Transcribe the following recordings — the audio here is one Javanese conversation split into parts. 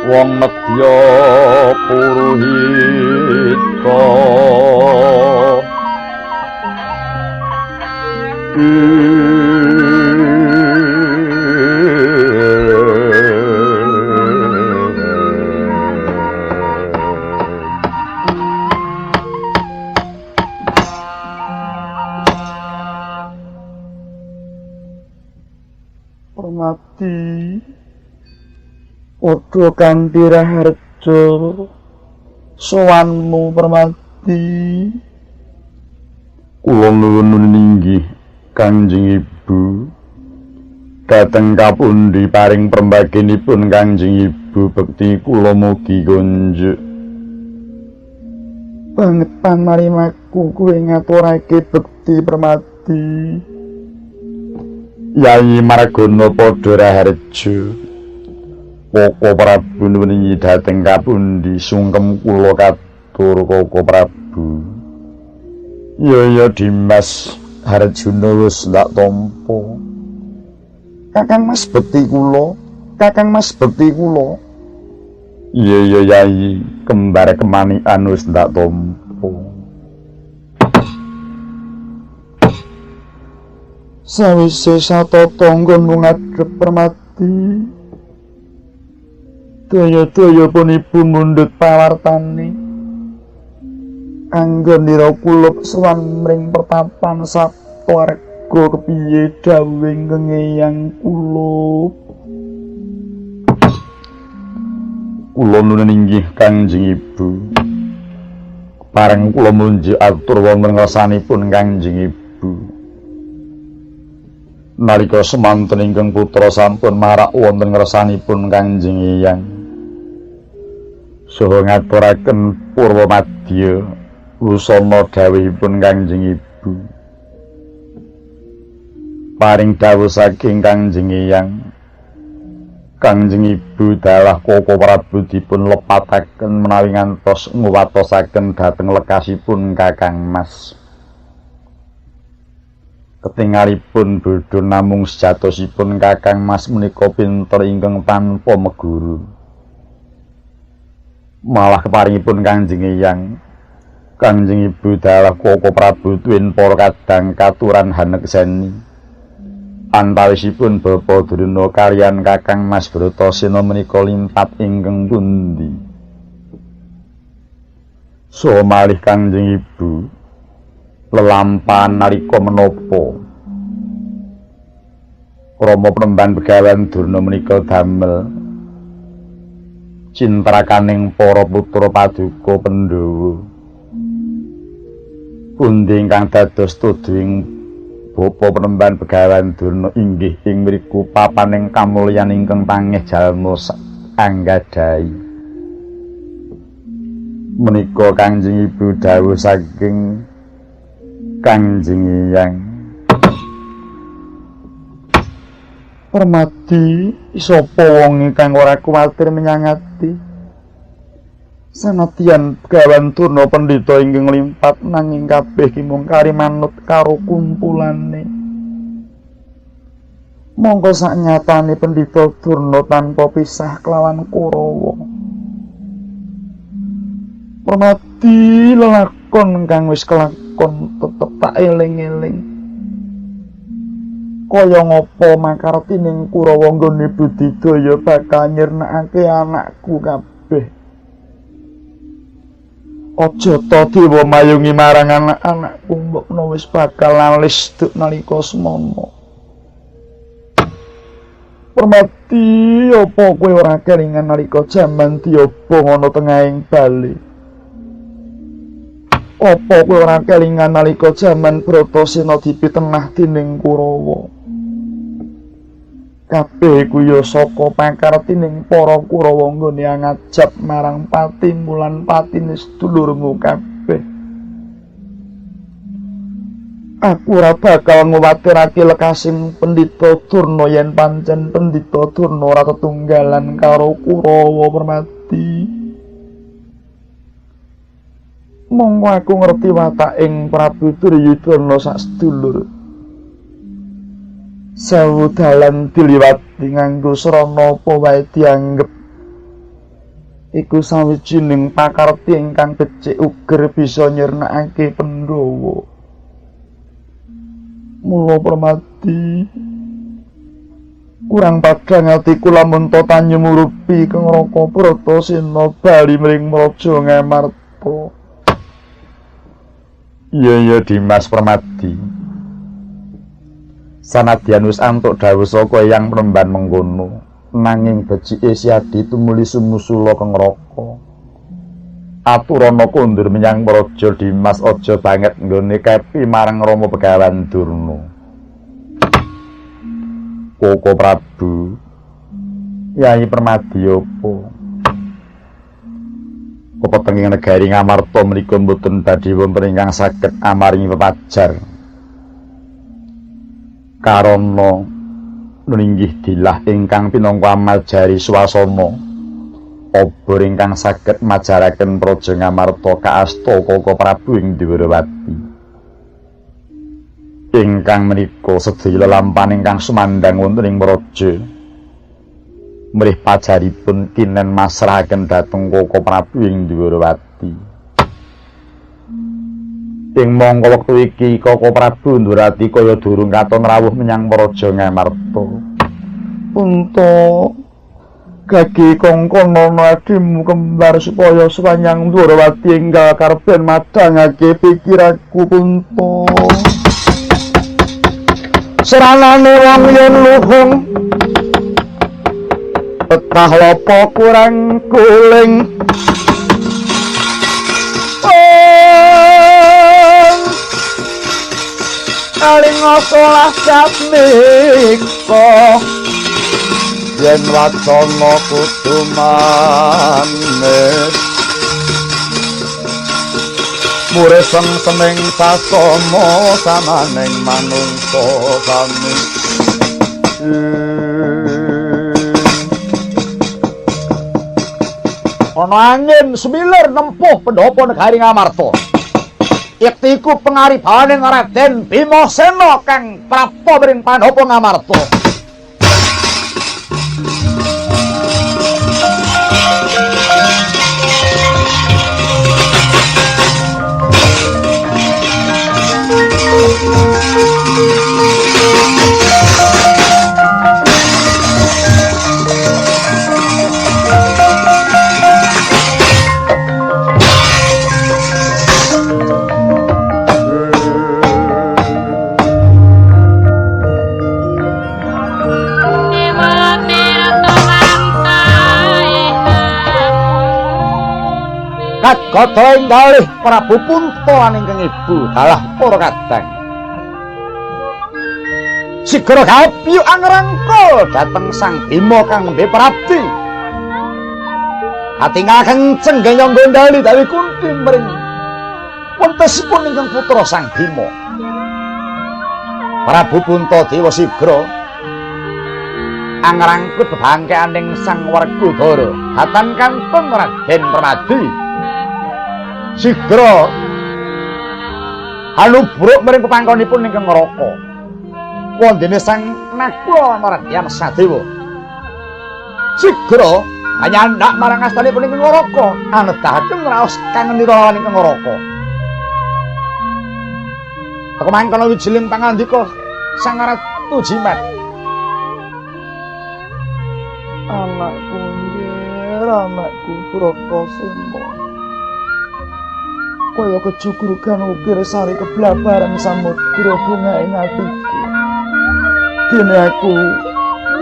Wong nedya puruhita. Permati padha kanthi raharja sowanmu Permati. Kula nuwun inggih Kanjeng Ibu. Dhateng kapundi paring permbaginipun Kanjeng Ibu bekti kula mugi kunjuk. Banget panarimaku kuwe ngaturake bekti Permati. Yayi Margono padha raharja. Koko Prabu nuwun dhateng kapundi sungkem kula katur Koko Prabu. Ya ya Dimas Harjuna wis ndak tampa. Kakang Mas bekti kula, Kakang Mas bekti kula. Iya iya Yayi, kembar kemanikan wis ndak tampa. Sawise satata nggonmu ngadhep Permati. Daya-daya pun ibu mundhut pawartane. Anggonira kulup sowan mring pertapan Saptawarga kepiye dawuhe ngeyang kulup. Kula nuwun inggih Kanjeng Ibu. Pareng kula munjuk atur wonten ngersanipun Kanjeng Ibu. Nalika semanten ingkang putra sampun marak wonten ngersanipun Kanjeng Eyang. Saha ngaturaken purwa madya wusana dawuhipun Kanjeng Ibu. Paring dawuh saking Kanjeng Eyang, Kanjeng Ibu dalah Koko Prabu dipun lepataken menawi ngantos nguwatosaken dhateng lekasipun Kakang Mas. Ketingalipun bodho namung sejatosipun Kakang Mas menika pinter ingkang tanpa meguru. Malah keparingipun Kanjeng Eyang, Kanjeng Ibu dalah Koko Prabu tuwin para kadang katuran hanekseni. Antawisipun Bapa Durna kaliyan Kakang Mas Bratasena menika limpat ingkang pundi. Saha malih Kanjeng Ibu lelampahan nalika menapa krama Penemban Begawan Durna menika damel cintrakaning para putra paduka Pandhawa. Pundi ingkang dados tuduhing Bapa Penemban Begawan Durna inggih ing mriku papaning kamulyan ingkang pangeh jalma anggadhahi. Menika Kanjeng Ibu dawuh saking Kanjeng Eyang. Permati, sapa wong kang ora kuwatir menyang ati? Sanadyan Begawan Durna pendhita ingkang limpat nanging kabeh ki mung kari manut karo kumpulane. Mongko saknyatane pendhita Durna tanpa pisah kelawan Kurawa. Permati, lelakon kang wis kelakon tetep tak eling-eling. Kaya ngapa makartining Kurawa nggone budidaya bakal nyirnakake anakku kabeh. Aja ta dewa mayungi marang anak-anakku mbok wis bakal alis duk nalika semana. Permati, apa kowe ora kelingan nalika jaman diobong ana tengahing bali? Apa kowe ora kelingan nalika jaman Bratasena dipitenah dening Kurawa? Kabeh iku ya saka pakartining para Kurawa nggone ngajab marang patimu lan patine sedulurmu kabeh. Aku ora bakal nguwatirake lekasing Pendhita Durna yen pancen Pendhita Durna ora tetunggalan karo Kurawa. Permati, monggo aku ngerti wataking Prabu Duryudana sak sedulur. Sewu dalan diliwati nganggo srana apa wae dianggep Iku sawijining pakarti ingkang becik uger bisa nyirnakake Pandhawa. Mula Permadi, kurang padhang atiku lamun ta tanyumurupi kang Raka Bratasena bali mring Praja Ngamarta. Iya iya Dimas Permadi. Sanadyan wis antuk dawuh saka Eyang Premban mengkono, nanging becike Siadi tumuli sumusula kang Raka. Aturana kondur menyang praja Dimas, aja banget nggone kepi marang Rama Begawan Durna. Koko Prabu, Yai Permadi apa? Pepetenging negari Ngamarta menika mboten badhe wonten ingkang saged amaringi pepajar. Karana nunggih dilah ingkang pinangka amajari swasana obor ingkang saged majaraken praja Ngamarta kaasta Koko Prabu ing Dwarawati. Ingkang menika sedaya lelampahan ingkang sumandhang wonten ing praja mrih pajaripun kinen masrahaken dhateng Koko Prabu ing Dwarawati. Ing mangka wektu iki Koko Prabu Ndurati kaya durung katon rawuh menyang praja Ngamarta. Unta gage kongkonono adimu kembar supaya swanyang Dwarawati enggal karben madhangake pikiranku Punta. Seranane wong yen luhung petah lopo kurang kuling. Aling salah satmika yen wacana kudu manis mure sengseming sasama samaning manungsa sami. Ana angin semilir nempuh pendopo negari Ngamarta. Yektiku pengaribawaning Raden Bimasena kang prapta mring Pandhapa Ngamarta. Kagoda ing kalih Prabu Punta lan ingkang ibu dalah para kadang. Sigra gapyuk angrangkul dhateng Sang Bima kang nembe prapti. Katingal kenceng genyong gondali Dewi Kunti mring wontesipun ingkang putra Sang Bima. Prabu Puntadewa sigra angrangkut bebangkeaning Sang Werkudara dhateng kantun Raden Permadi. Sigra alubruk mring pepangkonipun ingkang neraka. Wondene Sang Nakula lan Raden Sadewa. Sigra anyandak marang astanipun ingkang neraka, anedahaken raos kangenira lan ingkang neraka. Teka mangkono wijiling pangandika Sang Ratu Jimat. Anakku nggih, anakku Bratasena. Kaya kejugrugan ukir sari keblabaran samudra bunga ing atiku. Dene aku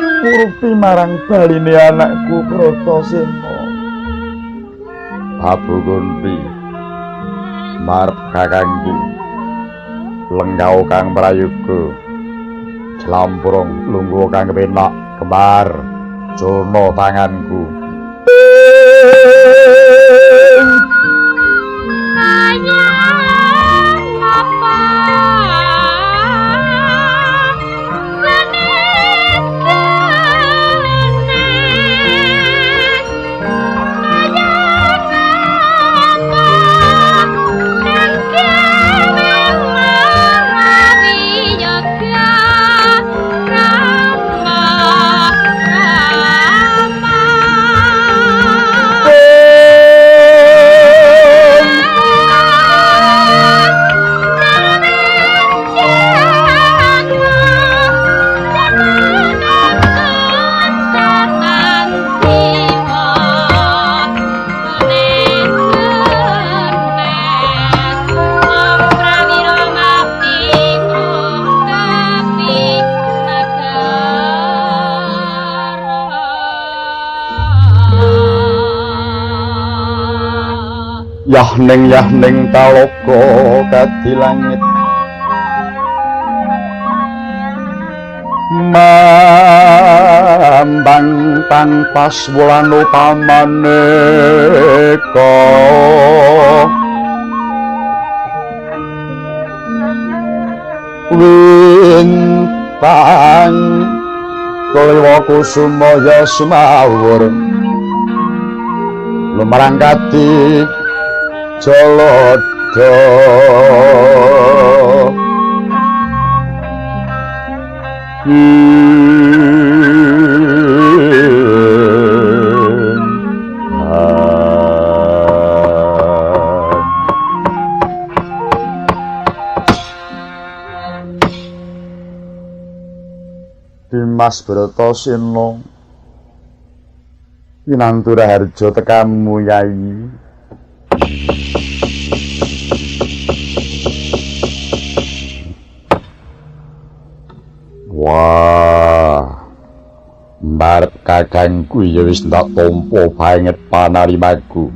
nyumurupi marang baline anakku Bratasena. Prabu Kunti marep kakangku lenggao kang prayoga jlamprong lungguh kang kepenak kembar jono tanganku. Yahning yahning talaga kadi langit mambang tanpa wulan upamaneka wintang kalewa kusuma ya sumawur lumarang kadi jalada. Dimas Bratasena winantu raharja tekamu Yai. Wah, mbarep kakangku ya wis ndak tampa banget panarimaku.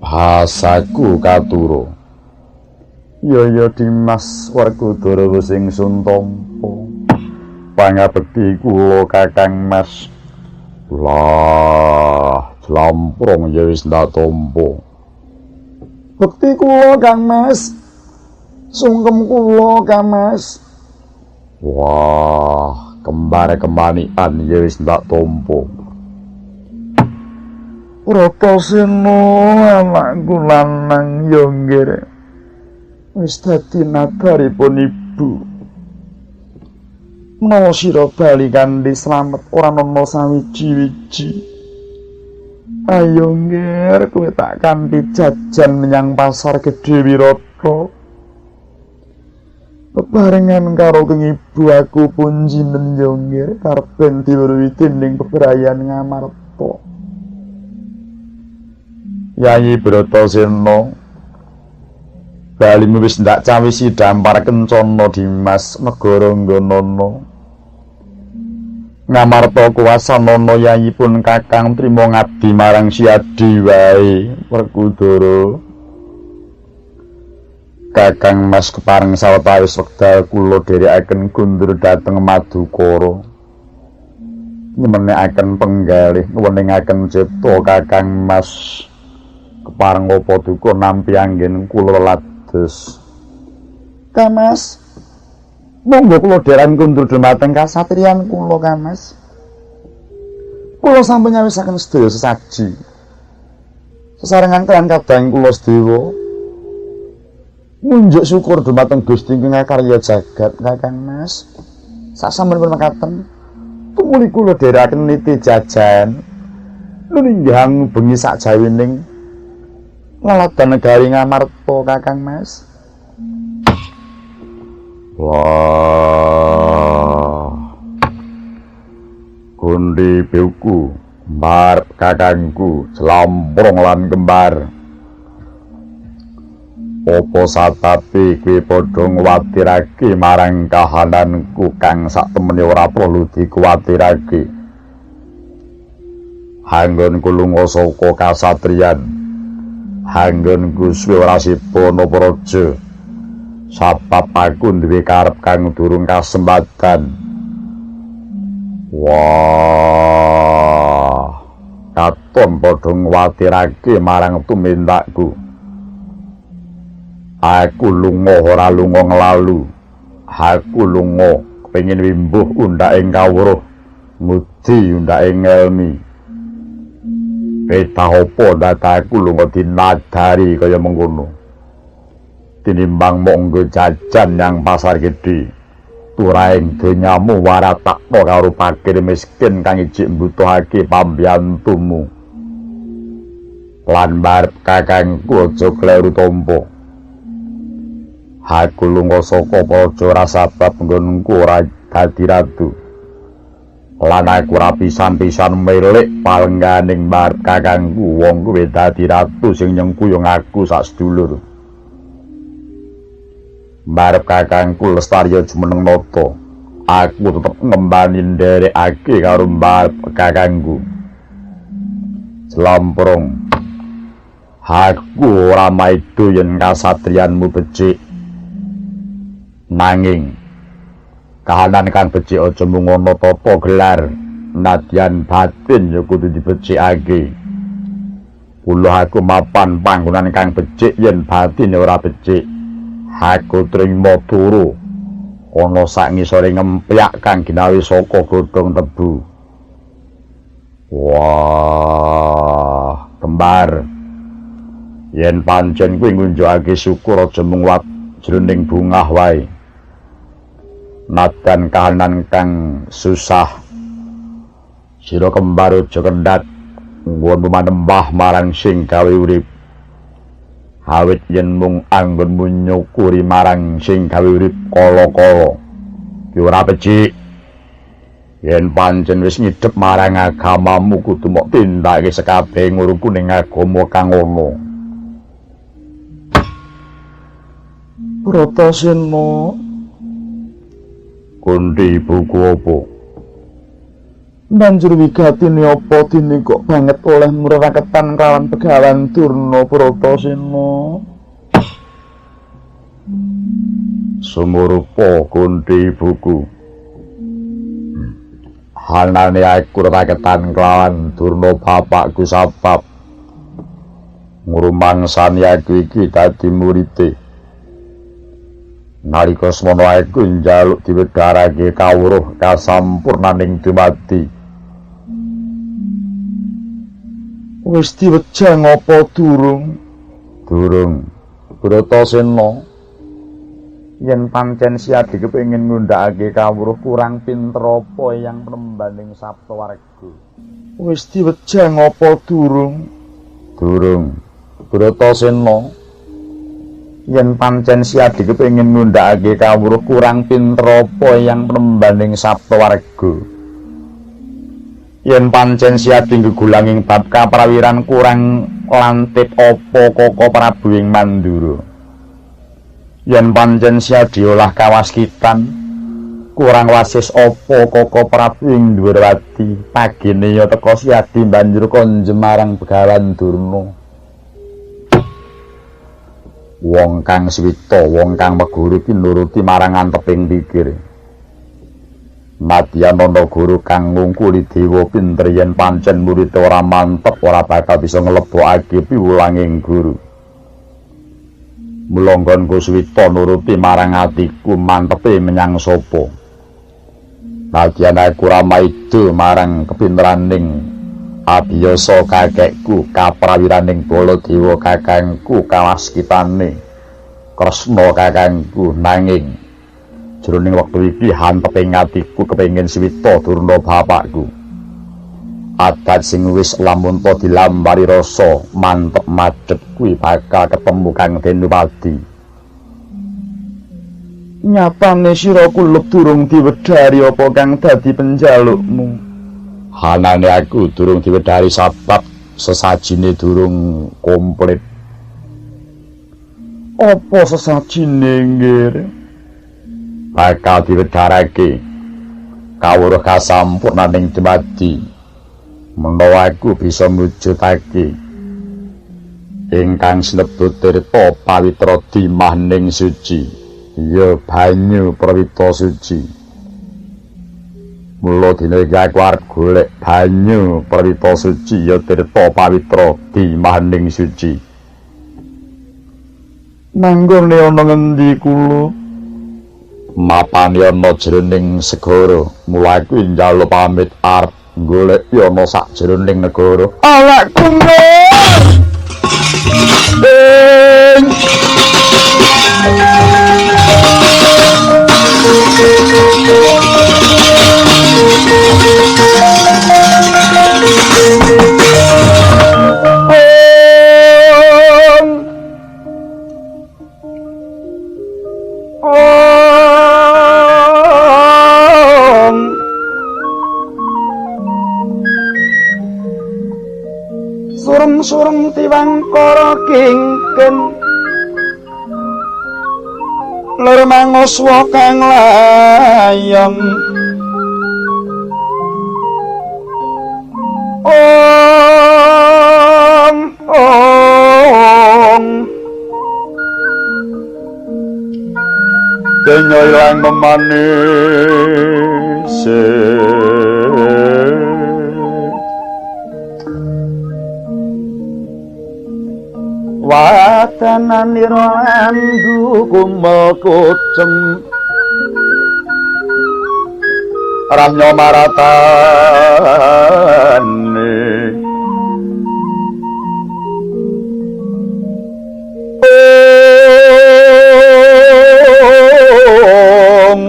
Bahasaku katuro. Ya ya Dimas Werkudara wis ingsun tampa. Pangabekti kula Kakang Mas. Lah, jlamprong ya wis ndak tampa. Bekti kula Kang Mas. Sungkem kula Kang Mas. Wah, kembar kemanian ya wis ndak tampa. Bratasena anakku lanang ya nggih. Wis dadi nadaripun ibu. Menawa sira bali kanthi slamet ora ana sawiji-wiji. Ayo nggih, kowe tak kanthi jajan menyang pasar Gedhe Wirata. Bebarengan karo keng ibu aku punjinen yo nggih karben diweruhi dening bebrayan Ngamarta. Yayi Bratasena balimu wis ndak cawisi dampar kencana Dimas negara nggonana. Ngamarta kuwasanana yayi pun kakang trima ngabdi marang Siadi wae Werkudara. Kakang Mas kepareng sawetawis wekdal kula dherekaken kundur dhateng Madukara. Nyemenekaken penggalih ngweningaken cipta Kakang Mas kepareng apa duka nampi anggen kula lades. Kang Mas, monggo kula dherekaken kundur dhumateng kasatriyan kula Kang Mas. Kula sampun nyawisaken sedaya sesaji. Sesarengan kaliyan kadang kula sedewa. Munjuk syukur dumateng Gusti ingkang ngakarya jagat Kakang Mas. Sasampunipun mekaten, tumuli kula dherekaken niti jajan nuninggang bengi sakjawining laladan negari Ngamarta Kakang Mas. Wah. Gundi beuku, mbarep kakangku, jlamprong lan kembar. Apa sababe kowe padha ngwatirake marang kahananku kang saktemene ora perlu dikuwatirake. Anggonku lunga saka kasatriyan, anggonku suwe ora sipa napa raja. Sabab aku duwe karep kang durung kasembadan. Wah, katon padha ngwatirake marang tumindakku. Aku lunga ora lunga nglalu. Aku lunga kepengin wimbuh undhaking kawruh, ngudi undhaking ngelmi. Petah apa dadak aku lunga dinadari kaya mengkono. Tinimbang mok nggo jajan nyang pasar gedhe. Turaing donyamu waratakno karo fakir miskin kang ijik mbutuhake pambiyantumu. Lan barep kakangku aja kleru tampa. Aku lunga saka praja ora sabab nggonku ora dadi ratu. Lan aku ora pisan-pisan milik palengganing barep kakangku wong kuwi dadi ratu sing nyengkuyung aku sak sedulur. Barep kakangku lestarya jumeneng nata. Aku tetep ngembani nderekake karo barep kakangku. Jlamprong. Aku ora maido yen kasatriyanmu becik. Nanging kahanan kang becik aja mung ana tata gelar, nadyan batin ya kudu dibecikake. Kula aku mapan panggonan kang becik yen batine ora becik. Aku trima turu ana sak ngisore ngempyak kang ginawi saka godhong tebu. Wah, kembar. Yen pancen kuwi ngunjukake syukur aja mung jroning bungah wae. Nadan kahanan kang susah, sira kembar aja kendhat nggonmu manembah marang sing gawe urip. Awit yen mung anggonmu nyukuri marang sing gawe urip kala-kala ki ora becik. Yen pancen wis ngidep marang agamamu kudu mok tindakake sekabeh ngurukune agama kang ana. Bratasena, Kunthi buku apa? Banjur wigatine apa dene kok banget oleh mreraketan kalawan Begawan Durna, Bratasena? Sumurupa Kunthi buku. Hanane aku raketan kelawan Durna bapakku sabab ngrumangsani aku iki dadi murite. Nalika semono aku njaluk diwedharake kawruh kasampurnaning dumadi. Wis diwejang apa durung? Durung. Bratasena, yen pancen Siadi kepengin ngundhakake kawruh kurang pinter apa yang penembaning Saptawarga? Wis diwejang apa durung? Durung. Bratasena, yen pancen Siadi kepengin ngundhakake kawruh kurang pinter apa yang penembaning Saptawarga? Yen pancen Siadi gegulanging bab kaprawiran kurang lantip apa Koko Prabu ing Mandura? Yen pancen Siadi olah kawaskitan kurang wasis apa Koko Prabu ing Dwarawati? Pagene ya teka Siadi banjur konjem marang Begawan Durna. Wong kang swita, wong kang meguru ki nuruti marang anteping pikir. Nadyan ana guru kang ngungkuli dewa pinter yen pancen murid ora mantep ora bakal bisa nglebokake piwulanging guru. Mula nggonku swita nuruti marang atiku mantepe menyang sapa. Nadyan aku ora maido marang kepinteraning abiyasa kakekku, kaprawiraning Baladewa kakangku, kawaskitane Kresna kakangku, nanging jroning wektu iki hanteping atiku kepengin swita Durna bapakku. Adat sing wis lamun ta dilambari rasa mantep madhep kuwi bakal ketemu Kang Denupadi. Nyatane sira kulup durung diwedhari apa kang dadi penjalukmu? Hanane aku durung diwedhari sabab sesajine durung komplit. Apa sesajine nggir? Bakal diwedharake kawruh kasampurnaning dumadi. Menawa aku bisa mujudake ingkang sinebut tirta pawitra dimahning suci, ya banyu prawita suci. Mula dina iki aku arep golek banyu prawita suci ya tirta pawitra dimahning suci. Manggone ana ngendi kula? Mapane ana jroning segara. Mula aku njaluk pamit arep golek ana sakjroning negara. Awakku ngur. Surem-surem tiwangkara kingken lur manguswa kang layon. Om om Donya ilang memanis. Watananira andu kumel kucem ramya maratane. Om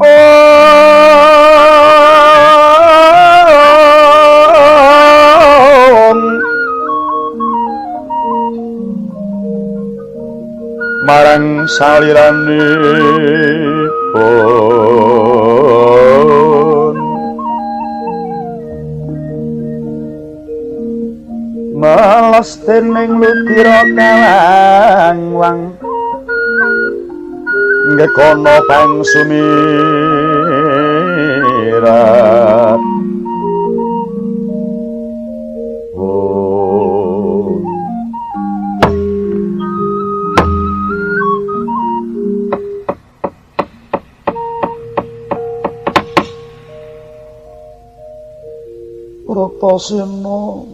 Om marang saliranipun meles dening ludira kalangwang ngekono kang sumirat. Bratasena,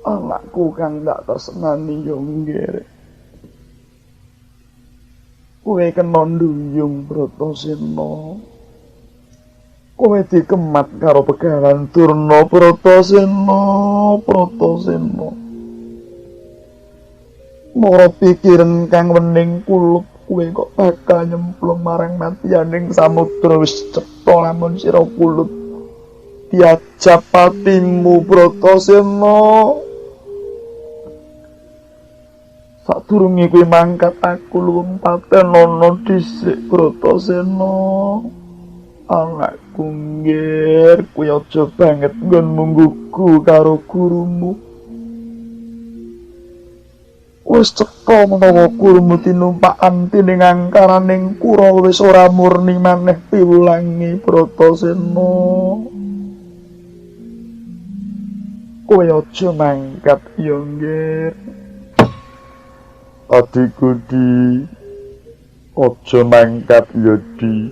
anakku kang tak tresnani yo nggih. Kowe kena nduyung Bratasena. Kowe dikemat karo Begawan Durna Bratasena, Bratasena. Mara pikiran kang wening kulup kowe kok bakal nyemplung marang matianing samudra wis cetha lamun sira kulup. Diajap patimu Bratasena. Sadurunge kowe mangkat aku luwung patenono dhisik Bratasena. Anakku nggir, kowe aja banget nggonmu nggugu karo gurumu. Wis cetha menawa gurumu tinumpakan dening angkaraning Kurawa wis ora murni maneh piwulangi Bratasena. Kowe aja mangkat ya nggir. Adikku di, aja mangkat ya di.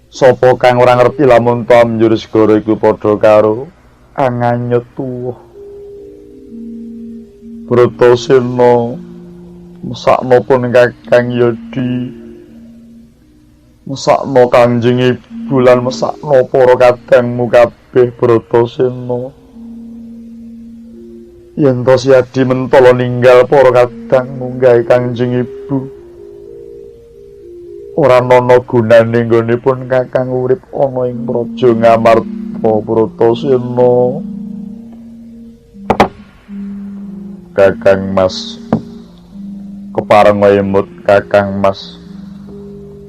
Sapa kang ora ngerti lamun ta njur segara iku padha karo anganyut tuwuh. Bratasena, mesakno pun Kakang ya di. Mesakno Kanjeng Ibu lan mesakno para kadangmu kabeh Bratasena. Yen to Siadi mentala ninggal para kadangmu gawe Kanjeng Ibu, ora ana gunane nggonipun Kakang urip ana ing Praja Ngamarta Bratasena. Kakang Mas, kepareng emut Kakang Mas.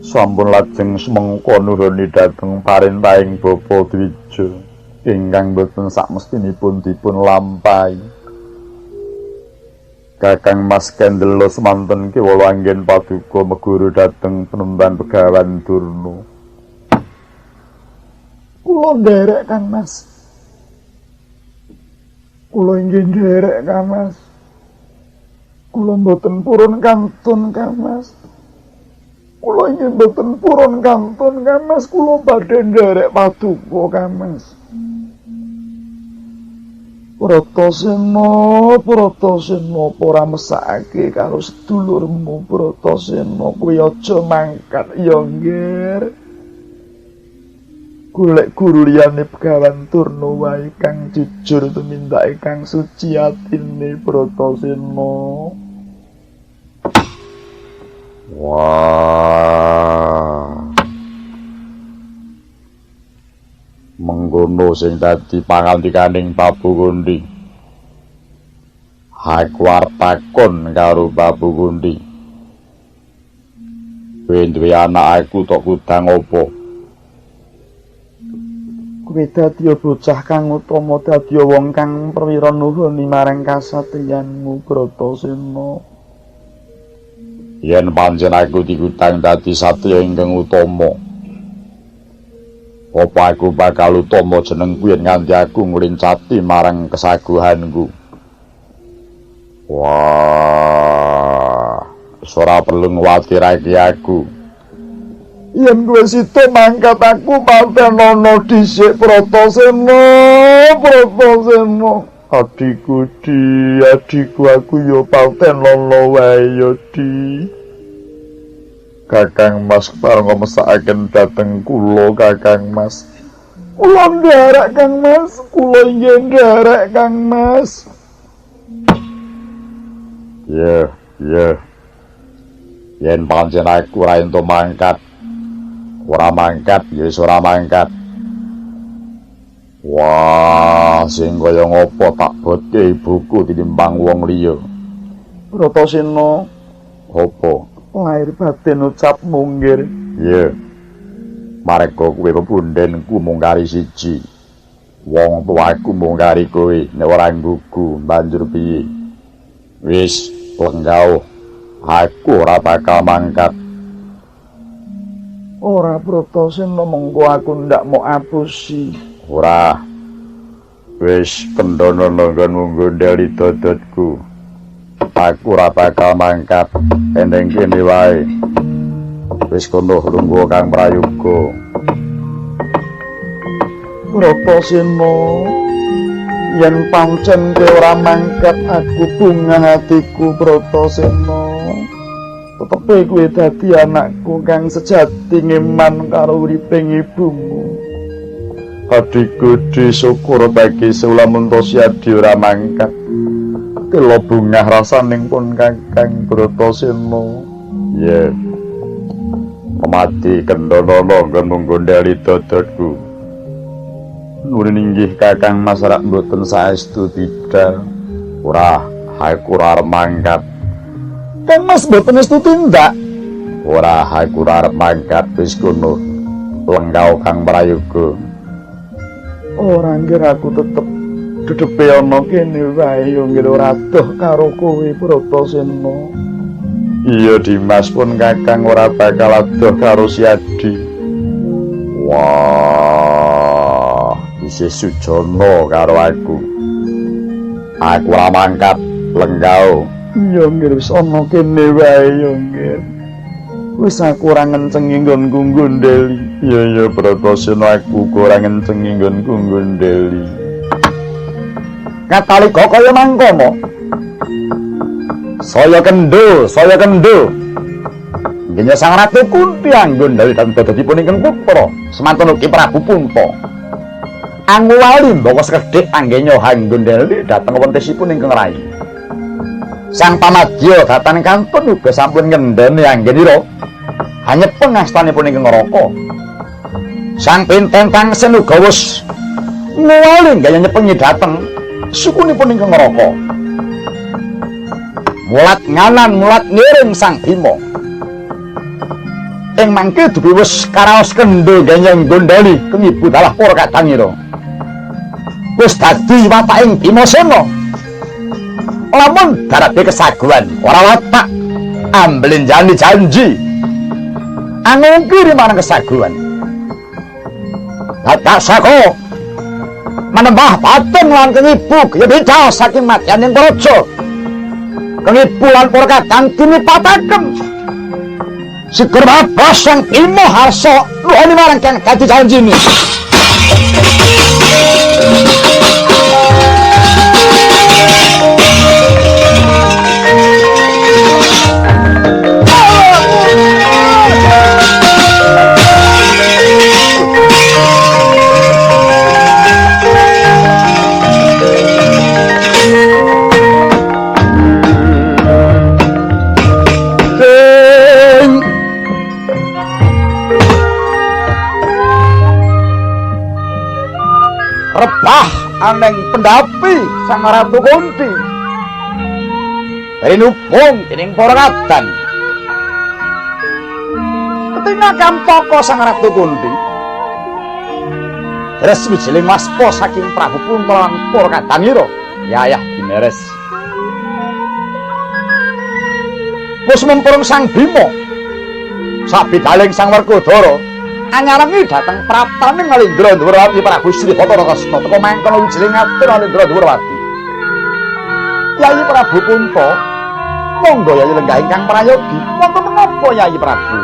Sampun lajeng semengko nuhuni dhateng parentahing Bapa Dwija ingkang boten sakmestinipun dipun lampahi. Kakang Mas kendelo semanten kewala anggen paduka meguru dhateng penemban Begawan Durna. Kula nderek Kang Mas. Kula inggih nderek Kang Mas. Kula mboten purun kantun Kang Mas. Kula inggih mboten purun kantun Kang Mas, kula badhe nderek paduka Kang Mas. Bratasena, Bratasena, ora mesakake karo sedulurmu Bratasena, kowe aja mangkat ya nggir. Golek guru liyane Begawan Durna wae kang jujur tumindake kang suci atine Bratasena. Wah. Mengkono sing dadi pangantikaning Prabu Kunthi. Aku arep takon karo Prabu Kunthi. Kowe duwe anak aku tok kudang apa? Kowe dadi bocah kang utama, dadi wong kang perwira nuhuni marang kasatriyanmu Bratasena. Yen pancen aku dikutang dadi satriya ingkang utama, Apa aku bakal utama jenengku yen nganti aku nglincati marang kesaguhanku. Wah, ora perlu ngwatirake aku. Yen kowe sida mangkat aku patenono dhisik Bratasena, Bratasena. Adhiku di, adhiku aku ya patenono wae ya di. Kakang Mas pareng mesakaken dhateng kula Kakang Mas. Kula ndherek Kang Mas, kula inggih ndherek Kang Mas. Ya, ya. Yen pancen aku ora entuk mangkat. Ora mangkat, ya wis ora mangkat. Wah, sing kaya ngopo tak botke ibuku tinimbang wong liya. Bratasena, apa? Lahir batin ucap munggir. Iya. Marga kowe pepundhenku mung kari siji. Wong tuaku mung kari kowe, nek ora nggugu banjur piye? Wis, lenggah. Aku ora bakal mangkat. Ora Bratasena, mengko aku ndak mau apusi. Ora. Wis kendhono nggonmu nggondheli dodotku. Aku ora bakal mangkat, endeng kene wae. Wis kono lungguh Kang Prayoga. Bratasena, yen pancen kowe ora mangkat aku bungah atiku Bratasena. Tetepe kowe dadi anakku kang sejati ngeman karo uriping ibumu. Adhiku di syukur bagi lamun to siadi ora mangkat. Kula bungah rasaning pun Kakang Bratasena. Iya. Pemati kendhono nggonmu nggondheli dodotku. Nuwun inggih Kakang Mas rak mboten saestu bidal. Ora, aku ora arep mangkat. Kang Mas mboten estu tindak. Ora, aku ora arep mangkat wis kono. Lenggah Kang Prayoga. Ora nggih aku tetep dedepe ana kene wae yo nggih ora adoh karo kowe Bratasena. Iya Dimas pun Kakang ora bakal adoh karo Siadi. Wah, isih sujana karo aku. Aku ora mangkat lenggah. Iya nggih wis ana kene wae yo nggih. Wis aku ora ngencengi nggonku nggondheli. Iya iya Bratasena aku ora ngencengi nggonku nggondheli. Katalika kaya mangkono. Saya kendho, saya kendho. Nggih Sang Ratu Kunti anggondheli dhateng dadosipun ingkang putra, semanten ugi Prabu Punta. Anguwali mbaka sekedhik anggenya anggondheli dhateng wentesipun ingkang rai. Sang pamadya dhateng kantun uga sampun ngendheni anggenira hanyepeng astanipun ingkang neraka. Sang pinten tangsen uga wis nguwali nggaya nyepengi dhateng sukunipun ingkang neraka. Mulat nganan mulat ngiring Sang Bima. Ing mangke dupi wis karaos kendho ganyang gondhali keng ibu dalah para kadangira. Wis dadi wataking Bimasena. Lamun darape kesaguhan ora watak amblenjani janji. Angungkiri marang kesaguhan. Batak saka manembah patung lan keng ibu kaya saking madyaning praja. Keng ibu lan para kadang tinipataken. Sigur mabas Sang Bima harsa nuhoni marang kang dadi janjine. Rebah aneng pendapi Sang Ratu Kunti rinubung dening para kadang. Ketingal kampaka Sang Ratu Kunti deres wijiling waspa saking Prabu Punta lan para kadangira yayah dimeres. Wis mempurung Sang Bima sabidaling Sang Werkudara. Anyarengi dhateng praptaning Alindra Ndhuwurwati Prabu Sri Bathara Kresna teka mangkono wijiling ngatur Alindra Ndhuwurwati. Yayi Prabu Kunta, monggo Yayi lenggah ingkang prayogi. Wonten menapa Yayi Prabu?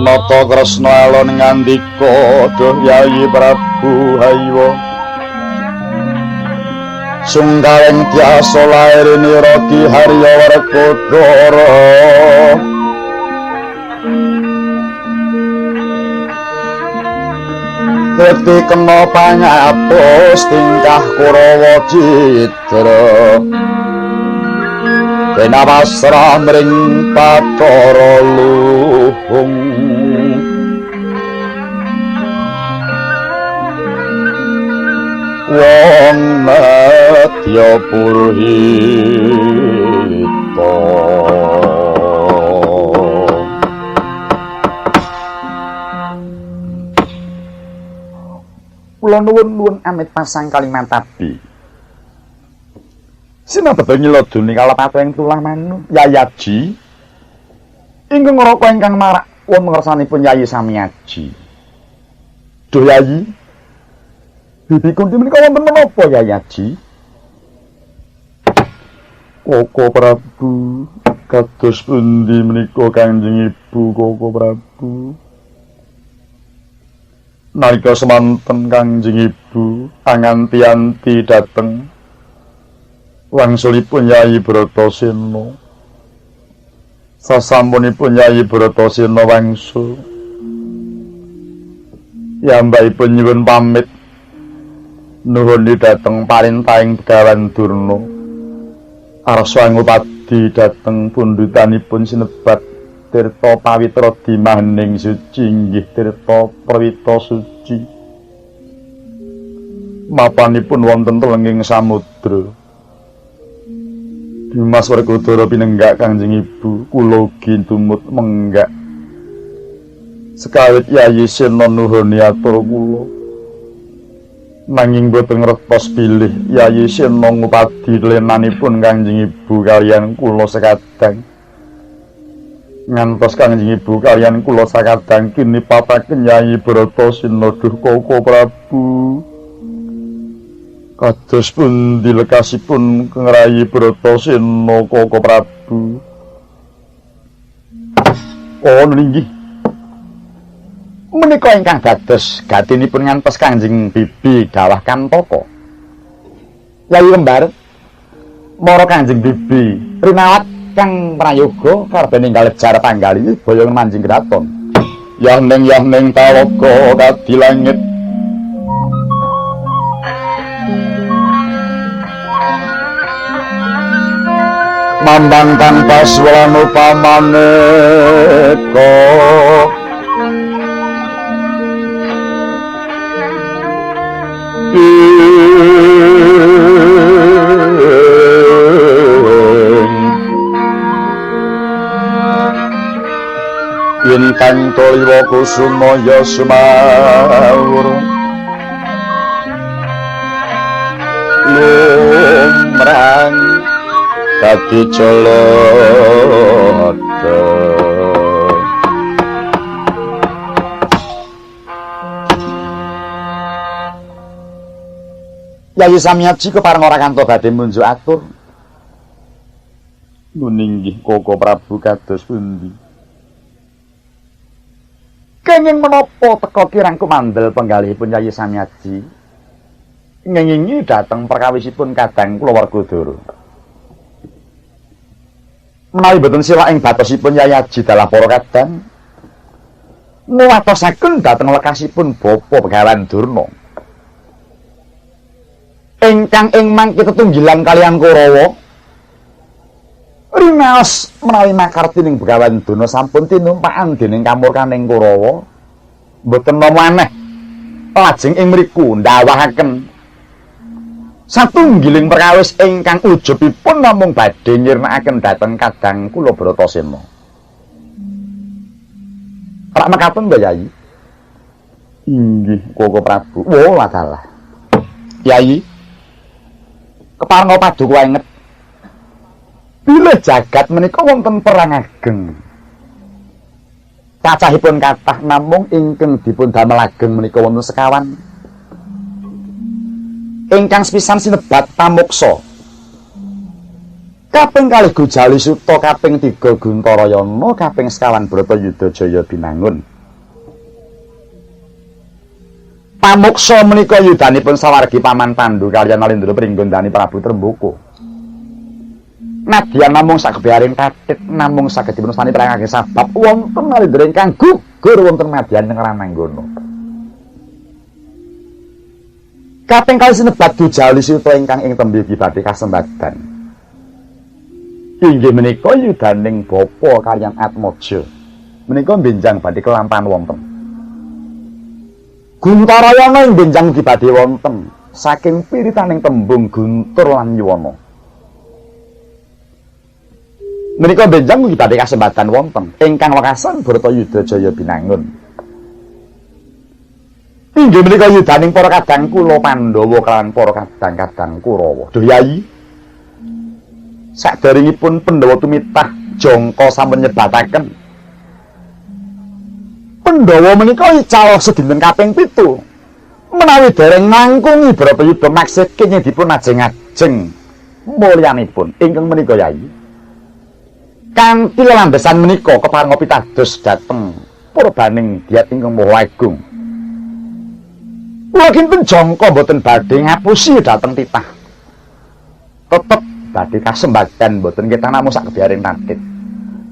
Nata Kresna alon ngandika, duh Yayi Prabu haywa sungkawing tiasa lair nira Ki Harya Werkudara. Rekti kena pangapus tingkah Kurawa cidra dene pasrah mring Bathara Luhung. Wong madya purhita. Kula nuwun-nuwun amit pasang Kalimantabi. Sinabeda nyelodune kalapatu ing tulah manu Yayaji ingkang ngraka ingkang marak wonten ngersanipun Yayi Samiaji. Duh Yayi, Bibi Kunti menika wonten menapa Yayaji? Koko Prabu, kados pundi menika Kanjeng Ibu Koko Prabu? Nalika semanten Kanjeng Ibu anganti-anti dhateng wangsulipun Yayi Bratasena. Sasampunipun Yayi Bratasena wangsul, yambakipun nyuwun pamit nuhuni dhateng parintahing Begawan Durna. Arsa ngupadi dhateng pundhutanipun sinebat Tirta Pawitra Dimahening Suci inggih Tirta Prawita Suci. Mapanipun wonten telenging samudra. Dimas Werkudara pinenggak Kanjeng Ibu, kula ugi tumut menggak. Sekawit Yayi Sena nuhuni atur kula. Nanging boten ngertos bilih Yayi Sena ngupadi lenanipun Kanjeng Ibu kaliyan kula sekadang. Ngantos Kanjeng Ibu kaliyan kula sakadang kini pataken Yayi Bratasena duh Koko Prabu. Kados pundi lekasipun Rayi Bratasena Koko Prabu? Oh inggih. Menika ingkang dados gatinipun ngantos Kanjeng Bibi gawah Kantaka. Yayi Kembar mara Kanjeng Bibi rinawat kang prayoga karebane ngalejar panggali boyong manjing kraton. Yah ning talaga kadi langit. Mambang tanpa swalanu pamaneka. Intang toliwa kusuma ya sumaur lumrang dadi jolodha. Yayi Samiaji kepareng ora kanto badhe munjuk atur. Nuninggih Koko Prabu kados pundi? Kenging menapa teka kirang kumandel penggalihipun Yayi Samiaji ngengingi dhateng perkawisipun kadang kula Werkudara. Menawi boten sila ing batosipun Yayaji dalah para kadang nguwatosaken dhateng lekasipun Bapa Begawan Durna. Ingkang ing mangke tetunggilan kaliyan Kurawa rinaos menawi makartining Begawan Durna sampun tinumpakan dening kamurkaning Kurawa boten napa aneh lajeng ing mriku ndawahaken satunggiling perkawis ingkang ujubipun namung badhe nyirnakaken dhateng kadang kula Bratasena. Rak mekaten Mbah Yai? Inggih, Koko Prabu. Wolah dalah. Yai, keparenga paduka enget. Bilih jagat menika wonten perang ageng. Cacahipun kathah namung ingkang dipun damel ageng menika wonten sekawan. Ingkang sepisan sinebat Pamuksa. Kaping kalih Gujali Suta, kaping 3 Guntarayana, kaping sekawan Bratayuda Jaya Binangun. Pamuksa menika yudanipun sawargi Paman Pandu kaliyan Nalindra Pringgondani Prabu Tremboko. Nadyan namung sagebiaring kathit namung saged dipun wastani perang ageng sabab wonten Nalindra ingkang gugur wonten madyan ing Rananggana. Kaping kalih sinebat Gujali Suta ingkang ing tembe ugi badhe kasembadan. Inggih menika yudaning bapa kaliyan Atmaja. Menika benjang badhe kelampahan wonten. Guntarayana ing benjang ugi badhe wonten saking piritaning tembung Guntur lan Yuwana. Menika benjang ugi badhe kasembadan wonten ingkang wekasan Bratayuda Jaya Binangun. Inggih menika yudaning para kadang kula Pandhawa kalawan para kadang-kadang Kurawa. Duh Yai, saderengipun Pandhawa tumitah jangka sampun nyebataken Pandhawa menika caloh sedinten kaping 7. Menawi dereng nangkungi Bratayuda maksud kenging dipun ajeng-ajeng mulyanipun ingkang menika Yai. Kanthi lelandesan menika keparenga pitados dhateng purbaning diat ingkang maha agung. Kula kinten jangka boten badhe ngapusi dhateng titah. Tetep badhe kasembadan boten kita namung sak kebiaring tatit.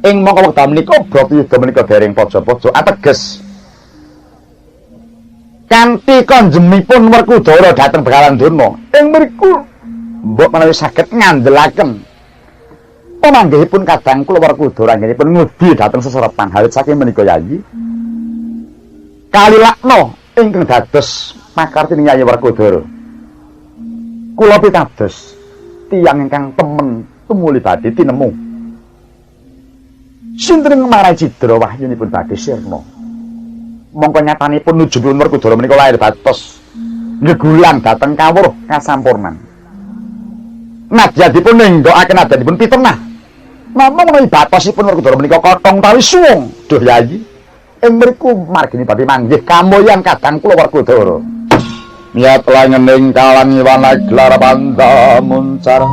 Ing mangka wekdal menika Bratayuda menika dereng paja-paja ateges kanthi konjemipun Werkudara dhateng Begawan Durna. Ing mriku mbok menawi saged ngandelaken pamanggihipun kadang kula Werkudara anggenipun ngudi dhateng seserepan hawit saking menika Yayi. Kalilakna ingkang dados makartining Yayi Werkudara. Kula pitados tiyang ingkang temen tumuli badhe tinemu. Sinten ing marai cidra wahyunipun badhe sirna. Mongko nyatanipun nujubipun Werkudara menika lair batos ngegulang dhateng kawruh kasampurnan. Nadyan dipun nenggokaken nadyanipun pitenah. Namung menawi batosipun Werkudara menika kotong utawi suwung. Duh Yayi, ing mriku margine badhe manggih kamulyan kadang kula Werkudara. Miyat langening kalangiwana gelar panda muncar.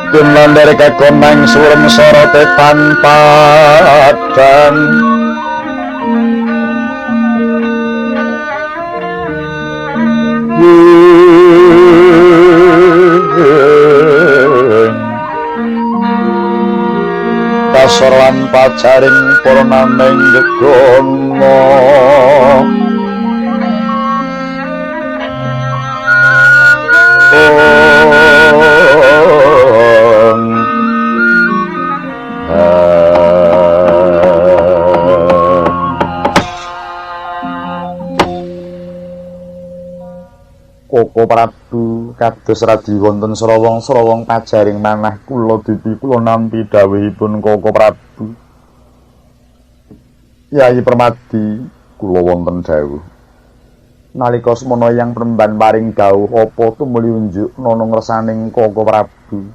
Timlender kekonang surem sorote tanpa padang. Kasor lan pacaring para nameng gegono. Koko Prabu kados radi wonten srawong-srawong pajaring manah kula dupi kula nampi dawuhipun Koko Prabu. Yai Permadi kula wonten dawuh. Nalika semana Yang Premban paring dawuh apa tumuli unjuk nana ngersaning Koko Prabu.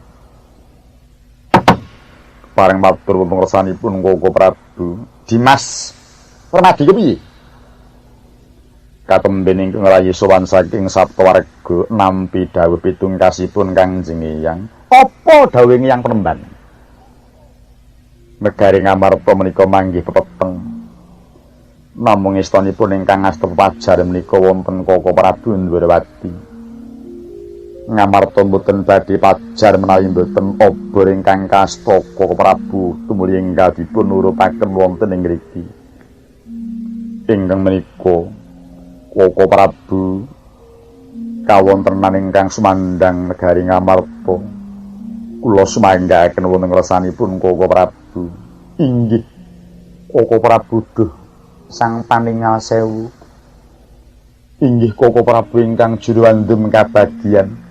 Paring matur wonten ngersanipun Koko Prabu. Dimas Permadi kepiye? Katemben ingkang rayi sowan saking Saptawarga nampi dawuh pitungkasipun Kangjeng Eyang. Apa dawuhe Eyang Premban? Negari Ngamarta menika manggih pepeteng. Namung istanipun ingkang asta pajar menika wonten Koko Prabu Ndwarawati. Ngamarta mboten badhe pajar menawi mboten obor ingkang kasta Koko Prabu tumuli enggal dipun urupaken wonten ing ngriki. Ingkang menika Koko Prabu kawontenan ingkang sumandhang negari Ngamarta. Kula sumanggaaken wonten ngrsanipun Koko Prabu. Inggih Koko Prabu, duh sang paningal sewu. Inggih Koko Prabu ingkang juru andum kabagyan.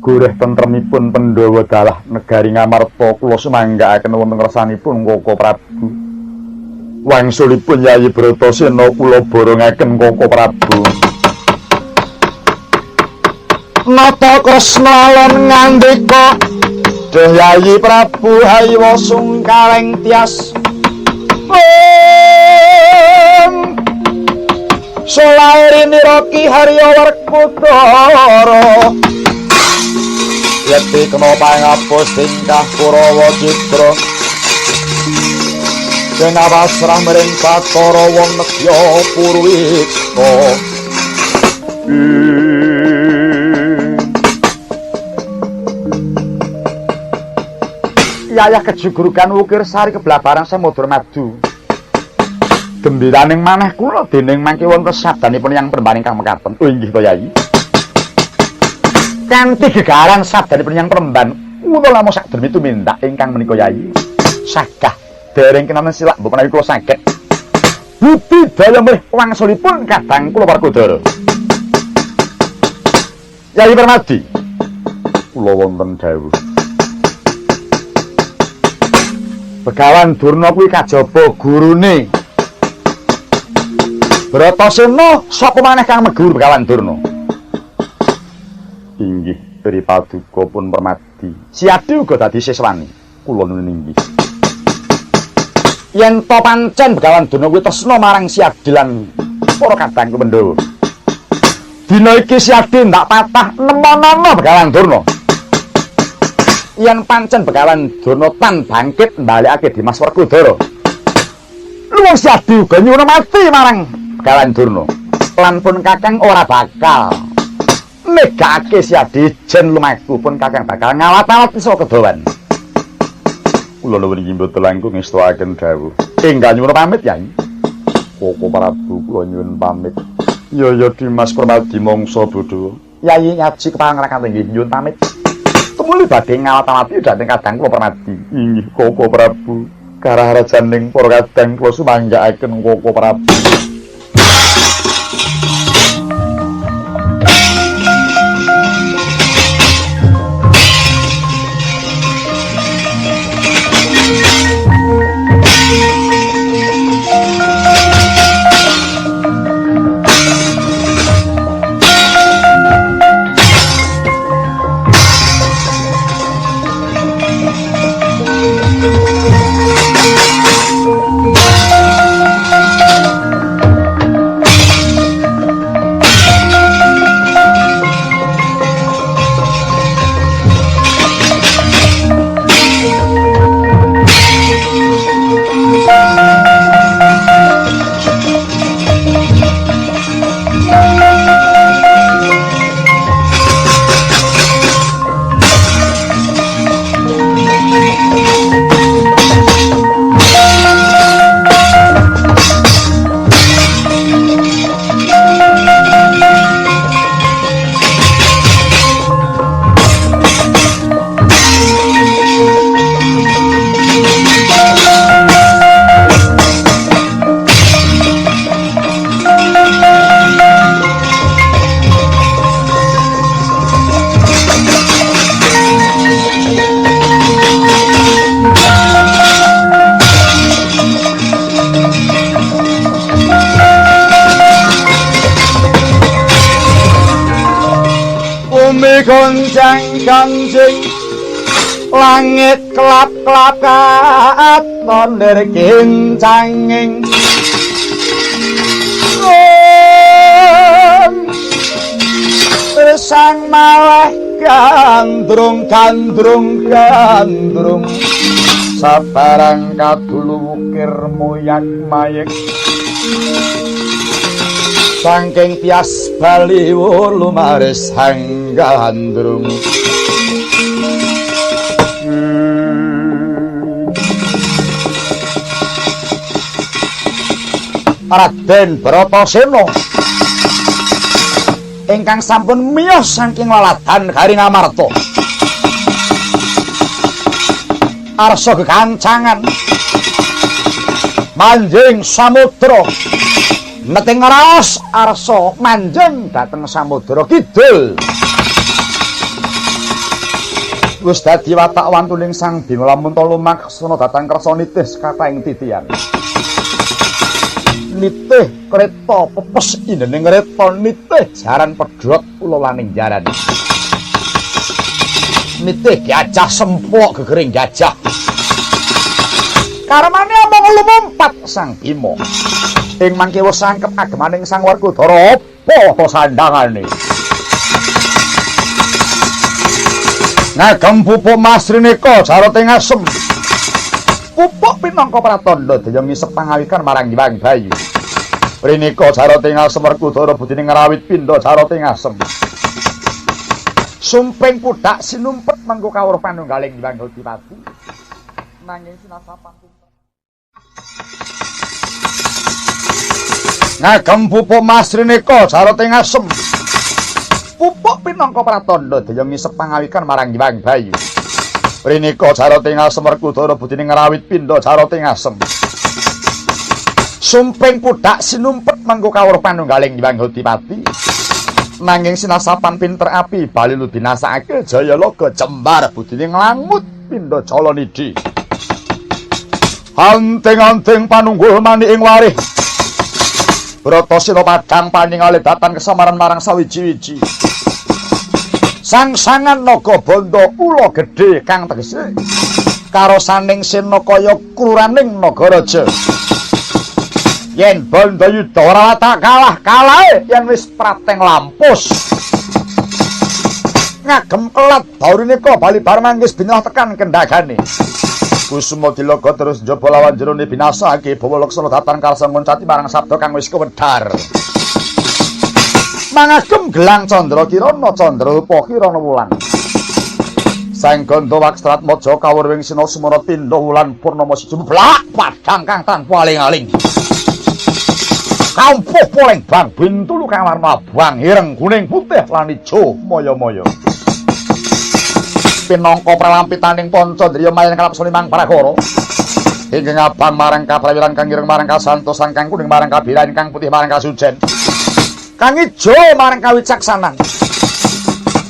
Goreh tentremipun Pandhawa dalah negari Ngamarta kula sumanggaaken wonten ngrsanipun Koko Prabu. Wangsulipun Yayi Bratasena kula borongaken Koko Prabu. Nata Kresna lan ngandika, duh Yayi Prabu hayiwa sungkaleng tias. Solaire nira Ki Harya Werkudara. Yekti kena pangapus tingkah Kurawa Citra. Den pasrah mring Bathara wong nedya Purwika. Yayah kejugurugan wukir sari keblabaran samudra madu. Gembiraning manah kula dening mangke wonten sabdanipun Yang Peremban ingkang mekaten. Oh inggih to Yayi. Kanthi gegaran sabdanipun Yang Peremban, kula namung sak dermi tumindak ingkang menika Yayi. Sagah dereng kenanen silak mbok menawi kula saged budidaya melih wangsulipun kadang kula Werkudara. Yayi Permadi, kula wonten dawuh. Begawan Durna kuwi kajaba gurune Bratasena, sapa maneh kang meguru Begawan Durna? Inggih, Tri Paduka pun Permadi. Siadi uga dadi siswani. Kula nuwun inggih. Yen to pancen Begawan Durna kuwi tresna marang Siadi lan para kadangku Pandhawa. Dina iki Siadi ndak patah nemonana Begawan Durna. Yen pancen Begawan Durna tan bangkit mbalekake Dimas Werkudara. Luwung Siadi uga nyuwun mati marang Begawan Durna. Lan pun kakang ora bakal megake Siadi jen lumaku, pun kakang bakal ngawat-awat iso kedawan. Kula nuwun inggih mboten langkung ngestoaken dawuh. Enggal nyuwun pamit Yai. Koko Prabu kula nyuwun pamit. Ya ya Dimas Permadi mangsa bodho. Yayi ngaji kepangrakan inggih nyuwun pamit. Tumuli badhe ngawat-awati dhateng kadang kula Permadi. Inggih Koko Prabu. Karaharajaning para kadang kula sumanggaaken Koko Prabu. Gonjang-ganjing langit kelap-kelap katon lir kincanging sang maleh gandrung gandrung gandrung sabarang kadulu wukir moyak mayek. Saking pias bali lumaris hangga handrung. Raden Bratasena ingkang sampun miyos saking laladan Garing Amarta. Arsa gegancangan manjing samudra neting raos arsa manjing dhateng samudra kidul. Wis dadi watak wantuning Sang Bima lamun ta lumaksana dhateng kersa nitih sekathahing titian. Nitih kereta pepes indening kereta nitih jaran pedhot ula laning jaran. Nitih gajah sempok gegering gajah. Karmane omong lumumpat Sang Bima. Ing mangke wis sangkep agemaning Sang Werkudara apa ta sandangane. Ngagem pupuk Masrineka jarote ngasem. Pupuk pinangka pratandha daya ngisep pangawikan marang Hyang Bayu. Prineka jarote ngasem Werkudara budine ngrawit pindha jarote ngasem. Sumping pudhak sinumpet mengko kawruh panunggaling Hyang Adipati. Nanging sinasapan ngagem pupuk Masrineka jarote ngasem. Pupuk pinangka pratandha daya ngisep pangawikan marang Hyang Bayu. Prineka jarote ngasem Werkudara budine ngrawit pindha jarote ngasem. Sumping pudhak sinumpet mengko kawruh panunggaling Hyang Adipati. Nanging sinasapan pinter api bali lubinasake Jayalaga jembar budine nglangut pindha Jalanidhi. Anting-anting panunggul manik ing warih. Bratasena padhang paningale datan kesamaran marang sawiji-wiji. Sang-sangan naga bandha ula gedhe kang tegese karosaning sena kaya kruraning nagaraja. Yen Bandayuda ora tak kalah kalahe yen wis prateng lampus. Ngagem kelat daurineka bali bar manggis binah tekan kendagane. Kusuma dilaga terus njaba lawan jerone binasake bawa laksana datan karsa nguncati marang sabda kang wis kewedhar. Mangagem gelang candra kirana candra rupa kirana wulan. Sang Gandha Wakstratmaja kawruh ing sina sumara tindha wulan purnama sijumblak padhang kang tanpa aling-aling. Kampuh poleng bang bintulu kang warna abang ireng kuning putih lan ijo maya-maya. Pinangka pralampitaning Pancandriya mayan kalapsa limang prakara. Ingkang abang marang kaprawiran kang ireng marang kasantosan kang kuning marang kabiran kang putih marang kasujen. Kang ijo marang kawicaksanan.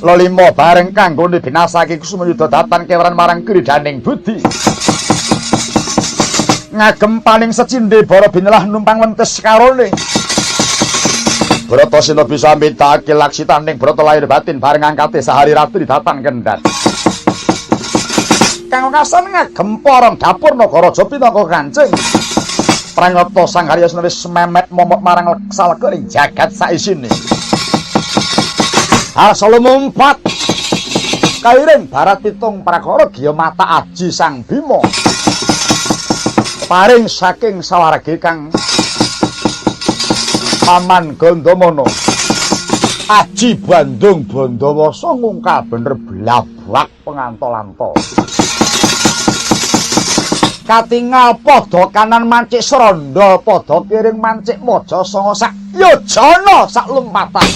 Lelima bareng kanggone binasake Kusuma Yuda datan keweran marang kridaning budi. Ngagem paling secindhe bara binelah numpang wentes karone. Bratasena bisa mbedakake laksitaning brata lahir batin bareng angkate sahari ratri datan kendhat. Kang wekasan ngagem porong dapur nagaraja pinangka kancing. Pranyata Sang Haryasena wis memet momok marang leksaleka ing jagat saisine. Harsa lumumpat kairing barat pitung prakara giya mata aji Sang Bima. Paring saking sawargi kang Paman Gandamana. Aji Bandung Bandawasa ngungkal bener blabak pengantol-antol. Katingal padha kanan mancik srandha, padha kiring mancik maja sanga sak yojana sak lumpatan.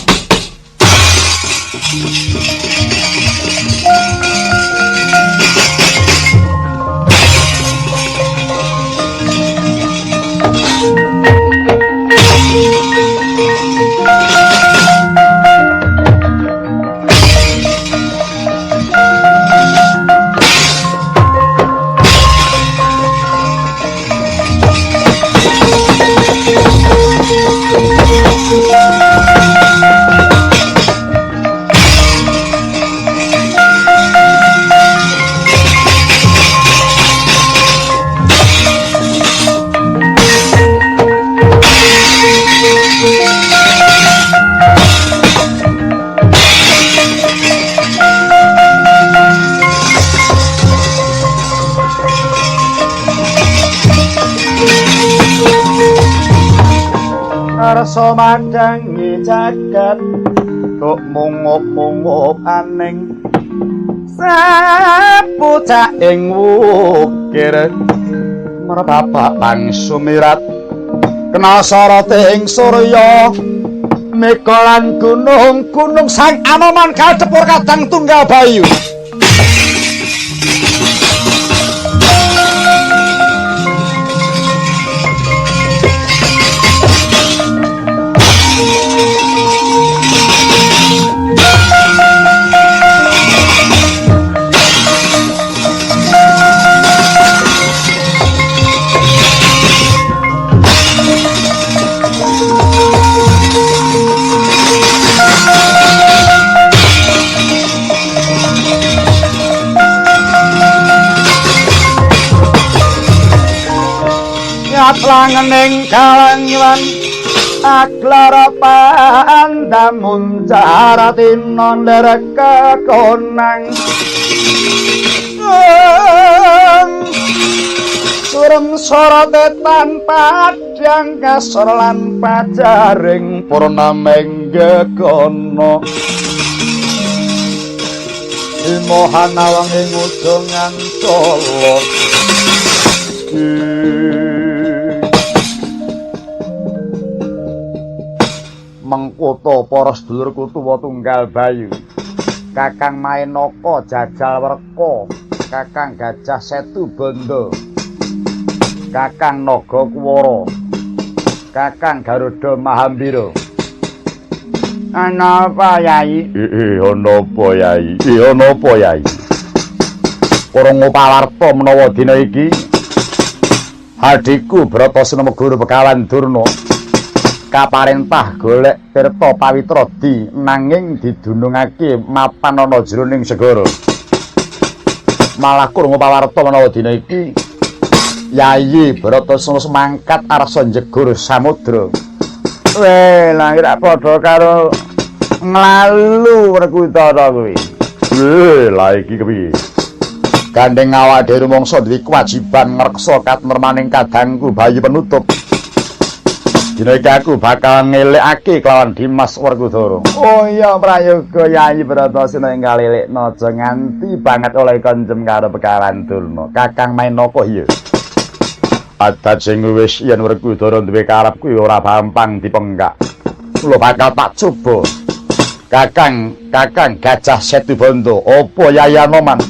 Rasa madangi jagat tuk mungup-mungup aning sapucak ing wukir merbapak bangsumirat kena sorote ing surya mega lan gunung-gunung sang Anoman kacepur kadang tunggal bayu. Langening kalangiwan aglara pandamun caratina nderek kekonang surem sorote tanpa padhang kasor lan pajaring purnameng gegono imohan awang ing ujungan cala. Mengkoto para sedulurku tuwa tunggal bayu, Kakang Maenaka jajal werka, Kakang Gajah Setu Bondo, Kakang Naga Kuwara, Kakang Garuda Mahambira. Ana apa Yai? Ana apa Yai? Ana apa Yai? Krungu pawarta menawa dina iki adhiku Bratasena Meguru Begawan Durna kaparentah golek tirta pawitra di nanging didunungake mapan ana jroning segara. Malah krungu pawarta menawa dina iki Yayi Bratasena semangkat arsa njegur samudra. Weh, lah ora padha karo nglalu Werkudara kuwi. Weh, lah iki kepiye? Gandeng awak dhewe rumangsa duwe kewajiban ngreksa katnermaning kadangku bayi penutup. Dina iki aku bakal ngelekake kelawan Dimas Werkudara. Oh iya prayoga Yayi Bratasena ing kalelekno aja nganti banget oleh konjem karo Begawan Durna. Kakang Maenaka iya. Adat sing wis yen Werkudara duwe karep kuwi ora gampang dipenggak. Kula bakal tak coba. Kakang, Kakang Gajah Setu Bondo, apa Yayi Anoman?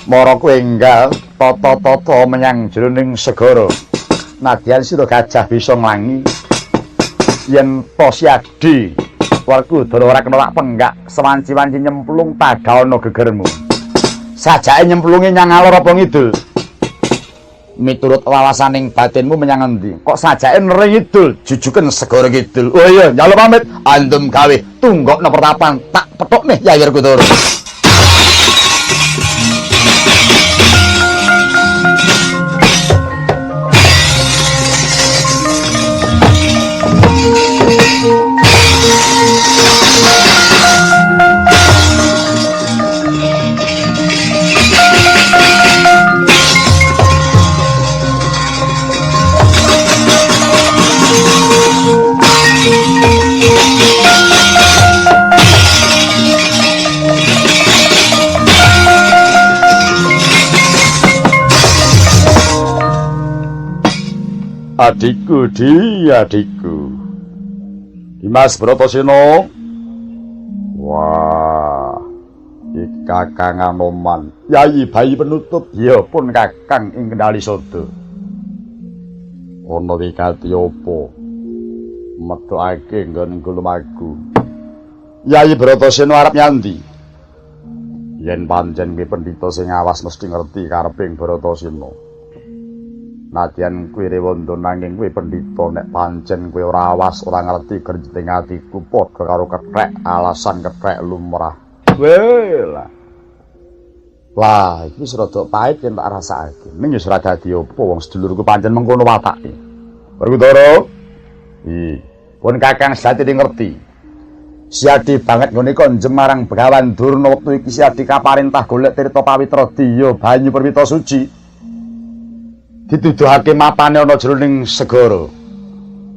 Mara kowe enggal tata-tata menyang jroning segara. Nadyan sira gajah bisa nglangi yen to siadi Werkudara ora kena lak penggak sewanci-wanci nyemplung padha ana gegermu. Sajake nyemplunge nyang alor apa ngidul? Miturut wawasaning batinmu menyang endi? Kok sajake nering ngidul, jujuken segara kidul. Oh iya, njaluk pamit, andum gawe tunggokno pertapan tak pethuk meh Yayi Werkudara. Adikku, adikku Dimas Bratasena. Wah, iki Kakang Anoman, Yayi bayi penutup. Ya pun Kakang ing Kendali Sada. Ana wigati apa methokake nggon lumaku? Yayi Bratasena arep nyandi. Yen pancen kuwi pendhita sing awas mesti ngerti kareping Bratasena. Nadyan kuwi rewanda nanging kuwi pendhita nek pancen kuwi ora awas ora ngerti grenjeting atiku padha karo kethek alasan kethek lumrah. Weh lah. Wah, iki wis rada pahit yen tak rasakake. Ning wis ora dadi apa wong sedulurku pancen mengkono watake. Werkudara. Ih, pun Kakang sejatine ngerti. Siadi banget nggone konjem marang Begawan Durna wektu iki siadi kaparentah golek tirta pawitra diya banyu perwita suci. Dituduhake mapane ana jroning segara.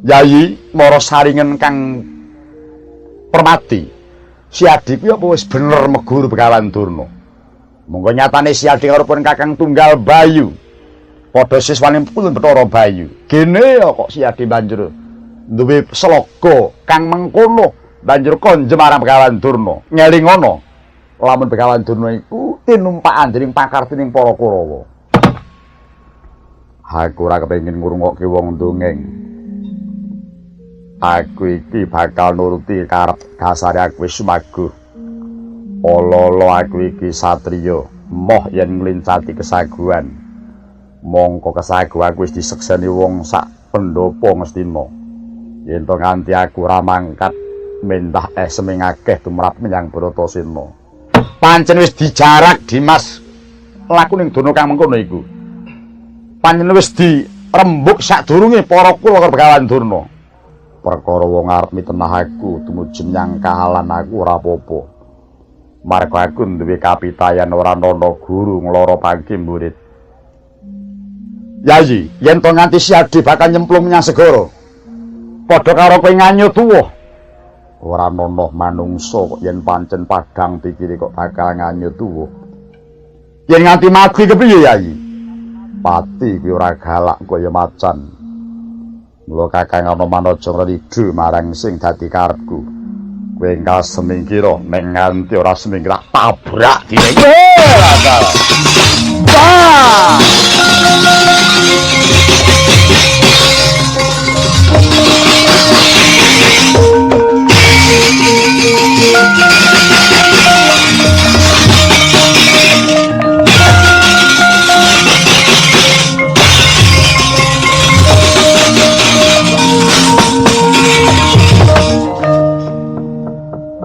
Yayi mara saringen kang permati. Si Adi kuwi apa wis bener meguru Begawan Durna? Monggo nyatane si Adi karo pun Kakang Tunggal Bayu. Padha siswane pun Bathara Bayu. Gene ya kok si Adi banjur duwe sloga kang mengkono banjur konjem marang Begawan Durna. Ngelingono lamun Begawan Durna iku tinumpakan dening pakartining para Kurawa. Aku ora kepengin ngrungokke wong dongeng. Aku iki bakal nuruti karep dasare aku wis sumaguh. Ala-ala aku iki satriya, moh yen nglincati kesaguhan. Mongko kesaguhan aku wis disekseni wong sak pendopo Ngastina. Yen to nganti aku ora mangkat mentah eseme akeh tumrap menyang Bratasena. Pancen wis dijarak Dimas laku ning dono kang mengkono iku. Pancen wis dirembug sadurunge para kula karo Begawan Durna. Perkara wong arep mitenah aku tumuju nyang kahalan aku ora apa-apa. Marga aku duwe kapitayan ora ana guru nglara pangki murid. Yayi, yen to nganti si Adi bakal nyemplung menyang segara. Padha karo kowe nganyu tuwa. Ora ana manungsa kok yen pancen padhang pikire kok bakal nganyu tuwa. Yen nganti mati kepiye Yayi? Pati kuwi ora galak kaya macan. Mula Kakang Anoman aja ngridu marang sing dadi karepku. Kowe engkal semingkira nek nganti ora semingkira tabrak dene. Wah!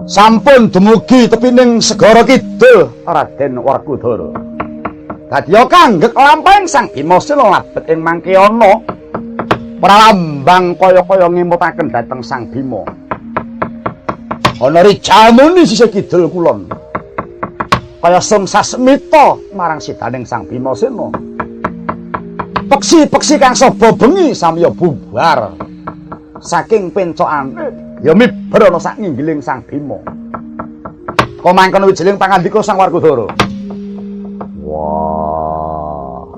Sampun dumugi tepining segara kidul Raden Werkudara. Dadiya kanggek lampahing Sang Bimasena labet ing mangke ana pralambang kaya-kaya ngemutaken dhateng Sang Bima. Ana rijamuni sisih kidul kulon. Kaya sung sasmita marang sidaning Sang Bimasena. Peksi-peksi kang saba bengi samya bubar saking pencokane. Ya miber ana sak nginggiling Sang Bima. Kok mangkono wijiling pangandika Sang Werkudara. Wah.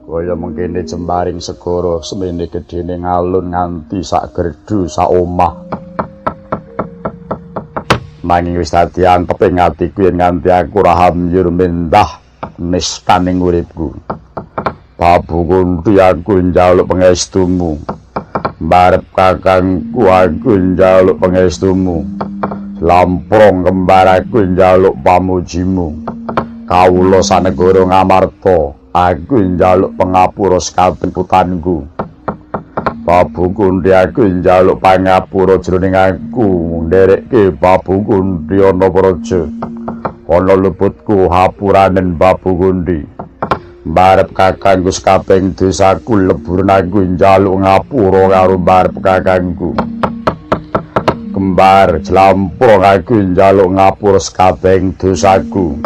Kaya mengkene jembaring segara semene gedene ngalun nganti sak gerdu sak omah. Nanging wis dadi antep ing atiku yen nganti aku ora hamyur mendah nistaning uripku. Prabu Kunti aku njaluk pangestumu. Mbarep kakangku aku njaluk pangestumu. Lamprong kembar aku njaluk pamujimu. Kawula sanegara Ngamarta aku njaluk pangapura sekaten putanku. Prabu Kunti aku njaluk pangapura jroning aku nderekke Prabu Kunti ana praja. Ana luputku hapuranen Prabu Kunti. Mbarep kakangku sekabehing desaku leburan aku njaluk ngapura karo mbarep kakangku. Kembar jlamprong aku njaluk ngapura sekabehing dosaku.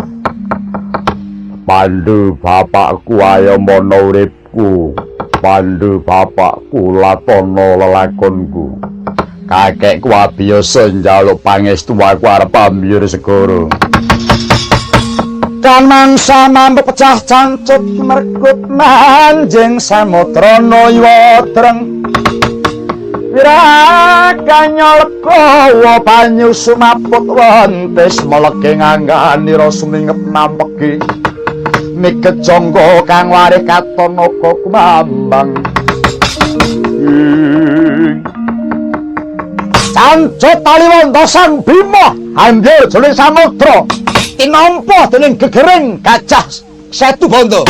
Pandu bapakku ayamana uripku. Pandu bapakku latana lelakonku. Kakekku abiyasa njaluk pangestu aku arep ambyur segara. Kan mangsa mampet pecah cancut merkut manjing samudra nayadreng. Wirakanya lekowa banyu sumaput wentis meleke ngangganira sumingep nampeki. Miket jangka kang warih katon naga kumambang. Cancut taliwonta Sang Bima hanjur jroning samudra. Tinampa dening gegering gajah Setu Bondo.